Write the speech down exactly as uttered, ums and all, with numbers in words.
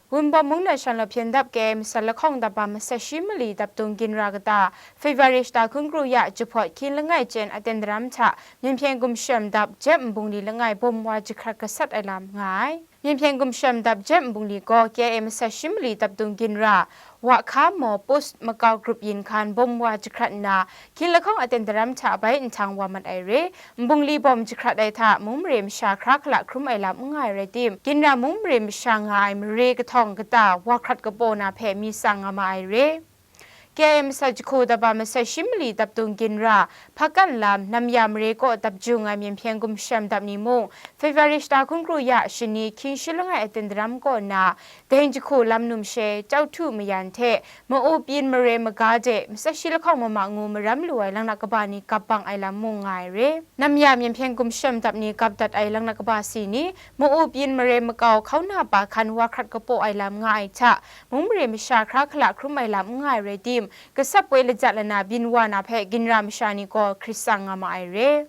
Wunpawng mung na shanglawt hpyen dap K M S lahkawng dap ba masat shi mali dapdung ginra kata, February shata hkun kru ya jahpawt hkying langai chyen aten daram hta, Myen hpyen gumshem dap Jep nbungli langai bawm wa jahkrat gasat ai lam nga ai. Myen hpyen gumshem dap Jep nbungli gaw K M S shi mali dapdung ginra, Wahkha Maw Post makau grup yin hkan bawm wa jahkrat nna, hkying lahkawng aten daram hta bai nhtang wa mat ai re. Nbungli bawm jahkrat ai hta mung mare masha hkra hkala hkrum ai lam n nga ai rai tim, ginra mung mare masha nga ai mare kahtawng kata wa hkrat kapaw na hpe mi tsang nga ma ai re. K M S jahku daba masat shi mali dapdung ginra, Hpakan lam, Namya mare kaw dap jung ai Myen hpyen gumshem dap ni mung, February shata hkun kru ya shani hkying shi langai aten daram kaw nna, Deng jahku lam num she, Chau Htu mayan hte, Ma-u Pyin mare maga de, masat shi lahkawng mama ngu maram lu ai langlak kaba ni gap bang ai lam mung nga ai re. Namya Myen hpyen gumshem dap ni gap dat ai langlak kaba si ni, Ma-u Pyin mare makau hkauna pa hkan wa hkrat kapaw ai lam nga ai hta, mung mare masha hkra hkala hkrum ai lam n nga ai rai tim, gasat poi lajat lana byin wa na hpe ginra masha ni gaw hkrit tsang nga ma ai re.